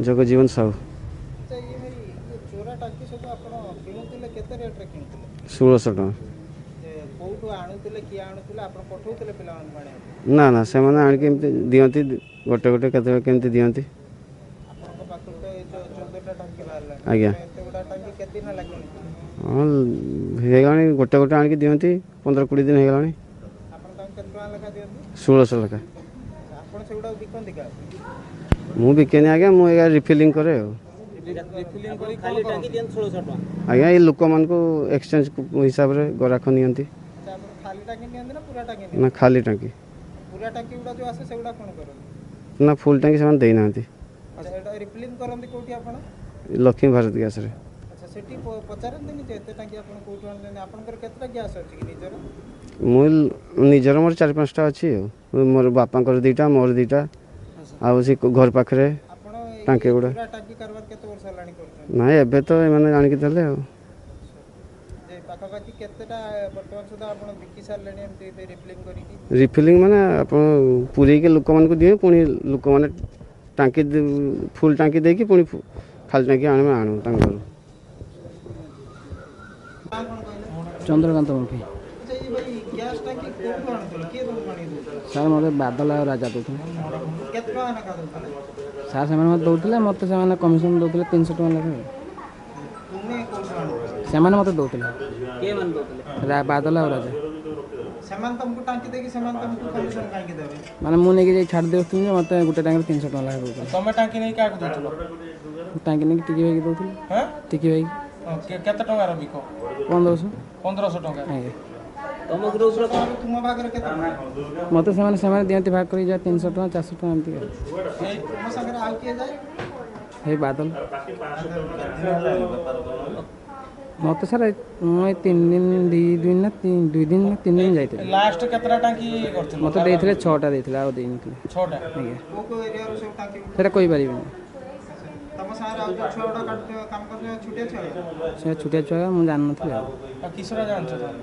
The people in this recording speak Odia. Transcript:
ଜଗଜୀବନ ସାହୁ। ଆଚ୍ଛା, ଇଏ ଭାଇ, ଇଏ ଚୋରା ଟାଙ୍କି ସବୁ ଆପଣ କିଣୁଥିଲେ, କେତେ ରେଟ୍ରେ କିଣୁଥିଲେ? 1600 ଟଙ୍କା। ଯେ କୋଉଠୁ ଆଣୁଥିଲେ, କିଏ ଆଣୁଥିଲେ, ଆପଣ ପଠଉଥିଲେ ପିଲାମାନଙ୍କୁ ଆଣିବାକୁ? ନା ନା, ସେମାନେ ଆଣିକି ଏମିତି ଦିଅନ୍ତି, ଗୋଟେ ଗୋଟେ କେତେବେଳେ କେମିତି ଦିଅନ୍ତି। ଆପଣଙ୍କ ପାଖରୁ ତ ଏଇ ଯୋଉ 14ଟା ଟାଙ୍କି ବାହାରିଲାଣି। ଆଜ୍ଞା। ଏତେ ଗୁଡ଼ା ଟାଙ୍କି କେତେ ଦିନ ହେଲା କିଣୁଥିଲେ? ହଁ, ହେଇଗଲାଣି, ଗୋଟେ ଗୋଟେ ଆଣିକି ଦିଅନ୍ତି, 15-20 ଦିନ ହେଇଗଲାଣି। ଆପଣ ତାଙ୍କୁ କେତେ ଟଙ୍କା ଲେଖା ଦିଅନ୍ତି? 1600 ଲେଖା। ଆଚ୍ଛା, ଆପଣ ସେଗୁଡ଼ାକୁ ବିକନ୍ତି କାହାକୁ? ମୁଁ ବିକେନି ଆଜ୍ଞା, ମୁଁ ଏଇଆ ରିଫିଲିଂ କରେ। ଆଉ ଖାଲି ଟାଙ୍କି ଦିଅନ୍ତି 1600 ଟଙ୍କା? ଆଜ୍ଞା, ଏଇ ଲୋକମାନଙ୍କୁ ଏକ୍ସଚେଞ୍ଜ ହିସାବରେ ଗରାଖ ନିଅନ୍ତି। ଆଚ୍ଛା, ଆପଣ ଖାଲି ଟାଙ୍କି ନିଅନ୍ତି ନା ପୁରା ଟାଙ୍କି ନା ନିଅନ୍ତି? ଖାଲି ଟାଙ୍କି। ପୁରା ଟାଙ୍କି ଗୁଡ଼ା ଯୋଉ ଆସେ ସେଗୁଡ଼ା କ'ଣ କରନ୍ତି? ନା, ଫୁଲ୍ ଟାଙ୍କି ସେମାନେ ଦେଇନାହାନ୍ତି। ଆଚ୍ଛା, ଏଇଟା ରିଫିଲିଂ କରନ୍ତି କୋଉଠି ଆପଣ? ଲକ୍ଷ୍ମୀ ଭାରତ ଗ୍ୟାସ୍ରେ। ଆଚ୍ଛା, ସେଠି ପଚାରନ୍ତିନି ଯେ ଏତେ ଟାଙ୍କି ଆପଣ କୋଉଠୁ ଆଣିଲେନି? ଆପଣଙ୍କର କେତେଟା ଗ୍ୟାସ୍ ଅଛି କି ନିଜର? ମୁଁ ନିଜର ମୋର 4-5ଟା ଅଛି। ଆଉ ମୋର ବାପାଙ୍କର 2ଟା, ମୋର 2ଟା, ଆଉ ସେ ଘର ପାଖରେ ଆପଣ ଏଇ ଟାଙ୍କି ଗୁଡ଼ା। ଚୋରା ଟାଙ୍କି କାରବାର କେତେ ବର୍ଷ ହେଲାଣି କରୁଛନ୍ତି? ନାଇଁ, ଏବେ ତ ଏମାନେ ଆଣିକି ଦେଲେ। ଆଉ ଯେ ପାଖାପାଖି କେତେଟା ବର୍ତ୍ତମାନ ସୁଦ୍ଧା ଆପଣ ବିକି ସାରିଲେଣି ଏମିତି ରିଫିଲିଂ କରିକି? ରିଫିଲିଂ ମାନେ ଆପଣ ପୁରେଇକି ଲୋକମାନଙ୍କୁ ଦିଏ, ପୁଣି ଲୋକମାନେ ଟାଙ୍କି ଫୁଲ୍ ଟାଙ୍କି ଦେଇକି ପୁଣି ଖାଲି ଟାଙ୍କି ଆମେ ଆଣୁ ତାଙ୍କ ଘରୁ। ନାଁ କ'ଣ କହିଲେ? ଚନ୍ଦ୍ରକାନ୍ତ ମୁଖୀ। ଆଚ୍ଛା, ଏଇ ଭାଇ, ଗ୍ୟାସ୍ ଟାଙ୍କି କୋଉଠୁ ଆଣୁଥିଲେ, କିଏ ତମକୁ ଆଣିକି ଦଉଥିଲା? ସାର୍, ମୋତେ ବାଦଲ ଆଉ ରାଜା ଦେଉଥିଲେ। କେତେ ଟଙ୍କା ଲେଖା ଦଉଥିଲେ? ସାର୍, ସେମାନେ ମୋତେ ଦେଉଥିଲେ, ମୋତେ ସେମାନେ କମିଶନ ଦେଉଥିଲେ 300 ଟଙ୍କା ଲେଖା। ତୁମେ କୋଉଠୁ ଆଣୁଥିଲ? ସେମାନେ ମୋତେ ଦେଉଥିଲେ। କିଏ ମାନେ ଦେଉଥିଲେ? ବାଦଲ ଆଉ ରାଜା। ସେମାନେ ତମକୁ ଟାଙ୍କି ଦେଇକି ସେମାନେ ତମକୁ କମିଶନ କାହିଁକି ଦେବେ? ମାନେ ମୁଁ ନେଇକି ଯାଇ ଛାଡ଼ି ଦେଉଥିଲି ଯେ ମୋତେ ଗୋଟେ ଟାଙ୍କିରେ 300 ଟଙ୍କା ଲେଖା ଦେଉଥିଲେ। ତମେ ଟାଙ୍କି ନେଇ କାହାକୁ ଦଉଥିଲ? ଟାଙ୍କି ନେଇକି ଟିକି ଭାଇକି ଦେଉଥିଲି। ହଁ? ଟିକି ଭାଇକି। ହଁ, କେତେ ଟଙ୍କାର ବିକ? 1500। 1500 ଟଙ୍କା? ଆଜ୍ଞା। ତମ ଗ୍ରୁପର ତୁମ ଭାଗରେ କେତେ ଟଙ୍କା? ମୋତେ ସେମାନେ ଦିଅନ୍ତି ଭାଗ କରିକି, ଯାହା 300 ଟଙ୍କା, 400 ଟଙ୍କା ଏମିତି ଆଉ। ତୁମ ସାଙ୍ଗରେ ଆଉ କିଏ ଯାଏ? ହେଇ ବାଦଲ। ମୋତେ ସାର୍, ମୁଁ ଏଇ 3 ଦିନ, 2 ଦିନ ନା 2 ଦିନ ନା 3 ଦିନ ଯାଇଥିଲି। ଲାଷ୍ଟ କେତେଟା ଟାଙ୍କି କରିଥିଲ? ମୋତେ ଦେଇଥିଲେ 6ଟା ଦେଇଥିଲେ, ଆଉ ଦେଇନଥିଲେ। 6ଟା? ଆଜ୍ଞା। କୋଉ କୋଉ ଏରିଆରୁ ସବୁ ଟାଙ୍କି? ସେଇଟା କହିପାରିବିନି। ତମ ସାଙ୍ଗରେ ଆଉ ଯୋଉ ଛୁଆ ଗୁଡ଼ା କାଟୁଥିବେ, କାମ କରୁଥିବେ, ଛୋଟିଆ ଛୁଆ? ସେ ଛୋଟିଆ ଛୁଆ, ମୁଁ ଜାଣିନଥିଲି। ଆଉ ଆଉ କିଶୋର ଜାଣିଛ ତାହେଲେ?